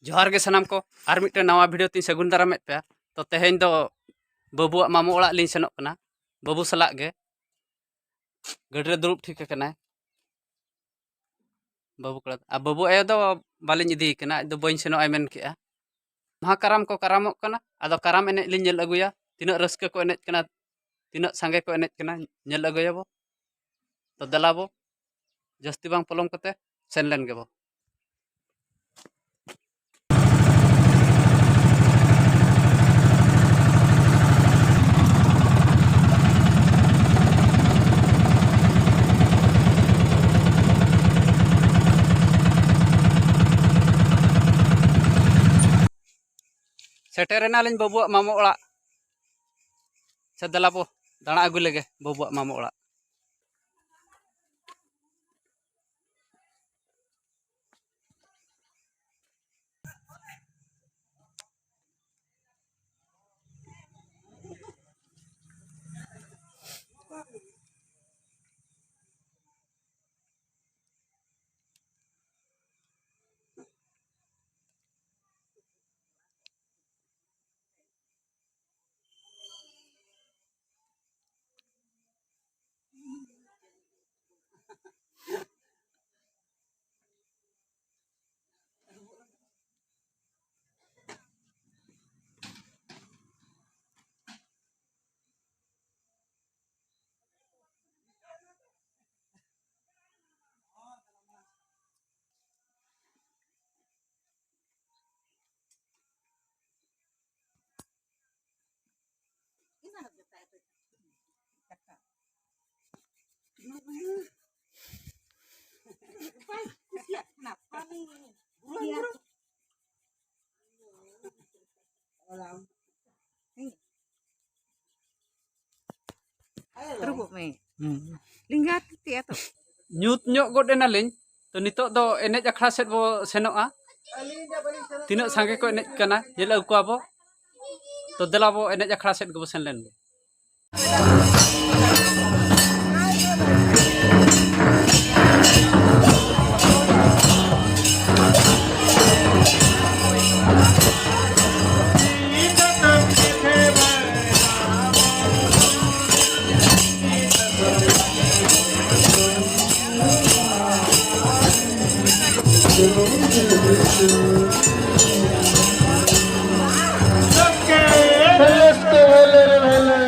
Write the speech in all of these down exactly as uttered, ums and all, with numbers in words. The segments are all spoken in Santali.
ᱡᱚᱦᱟᱨ ᱜᱮ ᱥᱟᱱᱟᱢ ᱠᱚ, ᱟᱨ ᱢᱤᱫᱴᱮᱱ ᱱᱟᱣᱟ ᱵᱷᱤᱰᱤᱭᱳ ᱛᱤᱧ ᱥᱟᱹᱜᱩᱱ ᱫᱟᱨᱟᱢᱮᱫ ᱯᱮᱭᱟ᱾ ᱛᱚ, ᱛᱮᱦᱮᱧ ᱫᱚ ᱵᱟᱹᱵᱩᱣᱟᱜ ᱢᱟᱢᱚ ᱚᱲᱟᱜ ᱞᱤᱧ ᱥᱮᱱᱚᱜ ᱠᱟᱱᱟ᱾ ᱵᱟᱹᱵᱩ ᱥᱟᱞᱟᱜ ᱜᱮ ᱜᱟᱹᱰᱤ ᱨᱮ ᱫᱩᱲᱩᱵ ᱴᱷᱤᱠ ᱟᱠᱟᱱᱟᱭ ᱵᱟᱹᱵᱩ ᱠᱚᱲᱟ᱾ ᱟᱨ ᱵᱟᱹᱵᱩ ᱟᱭᱳ ᱫᱚ ᱵᱟᱹᱞᱤᱧ ᱤᱫᱤᱭᱮ ᱠᱟᱱᱟ, ᱟᱡ ᱫᱚ ᱵᱟᱹᱧ ᱥᱮᱱᱚᱜᱼᱟᱭ ᱢᱮᱱ ᱠᱮᱜᱼᱟ᱾ ᱢᱟᱦᱟ ᱠᱟᱨᱟᱢ ᱠᱚ ᱠᱟᱨᱟᱢᱚᱜ ᱠᱟᱱᱟ, ᱟᱫᱚ ᱠᱟᱨᱟᱢ ᱮᱱᱮᱡ ᱞᱤᱧ ᱧᱮᱞ ᱟᱹᱜᱩᱭᱟ, ᱛᱤᱱᱟᱹᱜ ᱨᱟᱹᱥᱠᱟᱹ ᱠᱚ ᱮᱱᱮᱡ ᱠᱟᱱᱟ, ᱛᱤᱱᱟᱹᱜ ᱥᱟᱸᱜᱮ ᱠᱚ ᱮᱱᱮᱡ ᱠᱟᱱᱟ, ᱧᱮᱞ ᱟᱹᱜᱩᱭᱟᱵᱚ᱾ ᱛᱚ, ᱫᱮᱞᱟ ᱵᱚ, ᱡᱟᱹᱥᱛᱤ ᱵᱟᱝ ᱯᱚᱞᱚᱢ ᱠᱟᱛᱮ ᱥᱮᱱ ᱞᱮᱱ ᱜᱮᱵᱚ᱾ ᱥᱮᱴᱮᱨᱮᱱᱟᱞᱤᱧ ᱵᱟᱹᱵᱩᱣᱟᱜ ᱢᱟᱢᱚ ᱚᱲᱟᱜ᱾ ᱥᱮ ᱫᱮᱞᱟ ᱵᱚ ᱫᱟᱬᱟ ᱟᱹᱜᱩ ᱞᱮᱜᱮ ᱵᱟᱹᱵᱩᱣᱟᱜ ᱢᱟᱢᱚ ᱚᱲᱟᱜ᱾ ᱨᱩᱵᱩᱜ ᱢᱮ᱾ ᱦᱩᱸ᱾ ᱞᱤᱸᱜᱟ ᱛᱤ ᱟᱛᱚ᱾ ᱧᱩᱛ ᱧᱚᱜ ᱜᱚᱫ ᱮᱱᱟᱞᱤᱧ, ᱛᱚ ᱱᱤᱛᱚᱜ ᱫᱚ ᱮᱱᱮᱡ ᱟᱠᱷᱲᱟ ᱥᱮᱫ ᱵᱚ ᱥᱮᱱᱚᱜᱼᱟ᱾ ᱛᱤᱱᱟᱹᱜ ᱥᱟᱸᱜᱮ ᱠᱚ ᱮᱱᱮᱡ ᱠᱟᱱᱟ ᱧᱮᱞ ᱟᱹᱜᱩ ᱠᱚᱣᱟ ᱵᱚ᱾ ᱛᱚ ᱫᱮᱞᱟ ᱵᱚ ᱮᱱᱮᱡ ᱟᱠᱷᱲᱟ ᱥᱮᱫ ᱜᱮᱵᱚ ᱥᱮᱱ ᱞᱮᱱ ᱜᱮ᱾ ᱵᱮᱥ ᱛᱮ ᱵᱷᱟᱞᱮ ᱨᱮ ᱵᱷᱟᱞᱮ᱾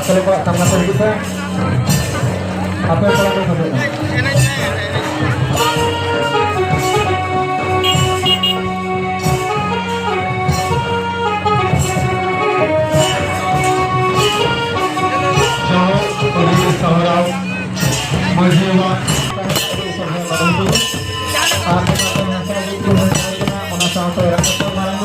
ᱠᱚᱲᱟ ᱥᱟᱢᱱᱟ ᱥᱮᱫ ᱦᱤᱡᱩᱜ ᱯᱮ᱾ ᱟᱯᱮ ᱠᱚᱲᱟ ᱠᱚ ᱥᱟᱵᱚᱜᱼᱟ᱾ ᱡᱚᱦᱟᱨ, ᱟᱹᱰᱤ ᱥᱟᱨᱦᱟᱣ ᱢᱟᱹᱡᱷᱤ ᱵᱟᱵᱟ᱾ ᱟᱨ ᱚᱱᱟ ᱥᱟᱶᱛᱮ ᱨᱟᱡᱮᱥᱣᱚᱨ ᱢᱟᱨᱟᱝ᱾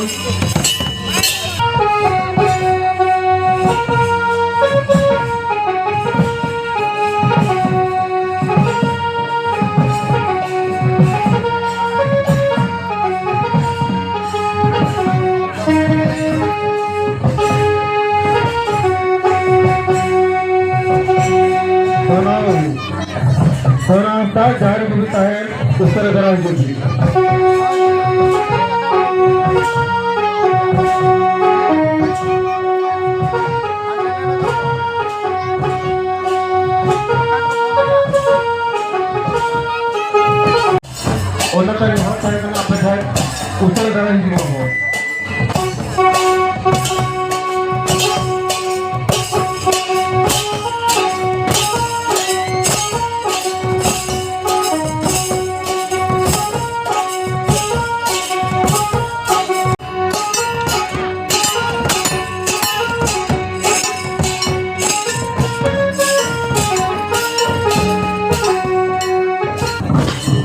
ᱚᱱᱟ, ᱚᱱᱟ ᱚᱱᱠᱟ ᱡᱟᱦᱮᱨ ᱵᱩᱨᱩ ᱛᱟᱦᱮᱱ ᱩᱥᱟᱹᱨᱟ ᱫᱷᱟᱨᱟ ᱦᱤᱡᱩᱜ ᱵᱤᱱ᱾ ᱚᱱᱟ ᱛᱟᱭᱚᱢ ᱦᱚᱸ ᱛᱟᱦᱮᱸ ᱠᱟᱱᱟ ᱟᱯᱮ ᱴᱷᱮᱱ ᱩᱥᱟᱹᱨᱟ ᱫᱷᱟᱨᱟ ᱦᱤᱡᱩᱜ ᱟᱵᱚᱱ᱾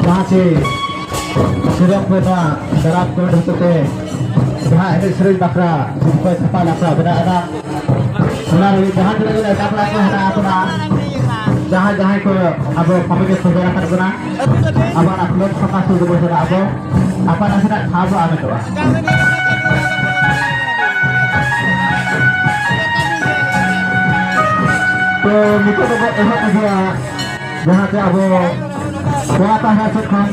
ᱡᱟᱦᱟᱸ ᱪᱮ ᱥᱤᱨᱚᱢ ᱨᱮᱱᱟᱜ ᱫᱟᱨᱟᱢ ᱠᱚ ᱦᱚᱛᱮᱛᱮ ᱡᱟᱦᱟᱸ ᱮᱱᱮᱡ ᱥᱮᱨᱮᱧ ᱵᱟᱠᱷᱨᱟ ᱥᱤᱨᱯᱟᱹ ᱪᱷᱟᱯᱟ ᱞᱟᱠᱷᱲᱟ ᱢᱮᱱᱟᱜ ᱮᱱᱟ, ᱚᱱᱟ ᱨᱮ ᱡᱟᱦᱟᱸ ᱛᱤᱱᱟᱹᱜ ᱜᱮ ᱮᱴᱟᱜ ᱠᱚᱲᱟ ᱠᱚ ᱦᱮᱱᱟᱜ ᱵᱚᱱᱟ, ᱡᱟᱦᱟᱸᱭ ᱡᱟᱦᱟᱸᱭ ᱠᱚ ᱟᱵᱚ ᱠᱚᱢᱤᱴᱤ ᱥᱚᱫᱚᱨ ᱟᱠᱟᱫ ᱵᱚᱱᱟ, ᱟᱵᱚᱣᱟᱜ ᱠᱷᱮᱞᱳᱰ ᱥᱟᱯᱷᱟ ᱥᱩᱨ ᱨᱮᱵᱚᱱ ᱪᱟᱞᱟᱜ ᱟᱵᱚ, ᱟᱯᱟᱱ ᱟᱹᱯᱤᱱᱟᱜ ᱴᱷᱟᱶ ᱵᱚ ᱦᱟᱢᱮᱴᱚᱜᱼᱟ᱾ ᱛᱚ ᱱᱤᱛᱚᱜ ᱫᱚᱵᱚ ᱮᱦᱚᱵ ᱤᱫᱤᱭᱟ, ᱡᱟᱦᱟᱸ ᱛᱮ ᱟᱵᱚ ᱠᱚᱲᱟ ᱯᱟᱦᱴᱟ ᱥᱮᱫ ᱠᱷᱚᱱ